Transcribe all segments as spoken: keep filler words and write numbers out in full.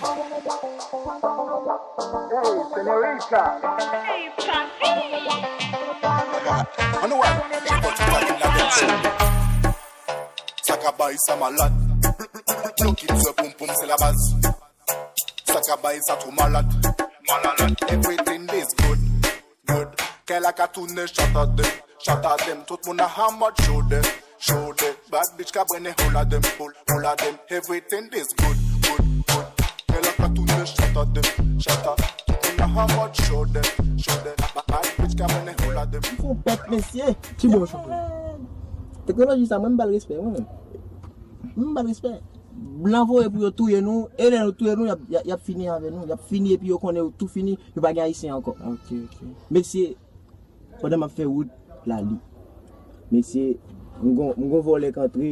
Hey, señorita. Hey, papi. Ann wè, sa ka bay sa malad. Blow kit sou poum poum, se la baz. Sa ka bay sa twò malad. Malad. Everything is good, good. Kè la ka tounen, shot at them, shot at them. Tout moun nan an mòd show them, show them. Bad bitch ka brennen, hola them, hol-, hola them. Everything is good, good, good. Kè la ka tounen, shot at them, shot at. Tout moun nan an mòd show them, show them. Ba-, bad bitch ka brennen, hola them. Fon pèt, mesye. Ki bò w chante? Teknoloji sa, mwen, m ba l respè, mwen menm. M ba l respè. Blan voye pou yo touye nou, e lè yo touye nou, y ap, y ap, y ap fini avè nou. Y ap fini, epi yo konnen yo tou fini, yo pa gen Ayisyen ankò. Ok, ok. Mesye, pandan m ap fè wout, la li. Mesye, m gon, m gon vòlè k antre,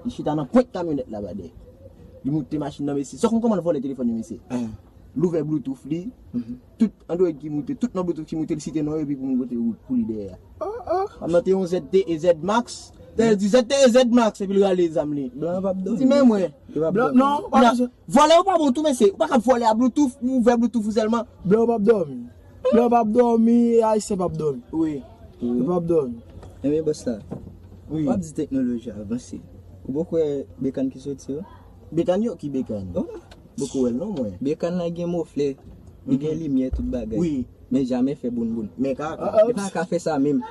li chita nan pwent kamyonèt la, ba dèyè. Li moute machin nan, mesye. Sa w konn kòman l vòlè telefòn yo, mesye? L ouvè Bluetooth li, tout Android ki moute, tout non Bluetooth ki moute, li site non yo, epi pou m kote wout pou li dèyè a. M nan te yon Z T E Z Max, te di Z T E Z Max, epi l rale zam li. Blan yo p ap dòmi. Di men mwen. Yo p ap dòmi. Non, pa bezwen. Vòlè yo pa bon tou, mesye. Ou pa ka vòlè a Bluetooth, ou ouvè Bluetooth ou sèlman. Blan yo p ap dòmi. Blan yo p ap dòmi, Ayisyen p ap dòmi. Wi. Yo p ap dòmi. Ebyen, bòs la, w ap di teknoloji a avanse. Ou poko wè bekàn ki soti yo? Bekàn yo? Ki bekàn? Poko wè l non, mwen. Bekàn la gen moflè, li gen limyè, tout bagay. Wi. Men jamè fè bounboun. Men kaka. Li pa ka fè sa menm.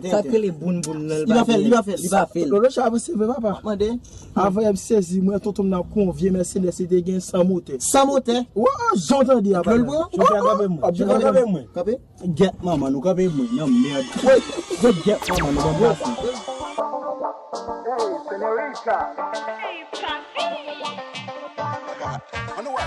Sa k rele bounboun nan, li pa fè l, li pa fè l. Li pa fè l. Lolo Chavri, se vre, papa. Mande. Avan yè m sezi, mwen, tonton m nan ap kou yon vye Mercedes, li te gen san motè. San motè? Wè, jan w tande a, papa. Chofè a kanpe mwen. Chofè a kanpe mwen. Kanpe? Gèt manman nou, kanpe mwen nan mèd. Wi. Gèt manman nou, ban m pase. Hey, señorita. Hey, papi. Ann wè.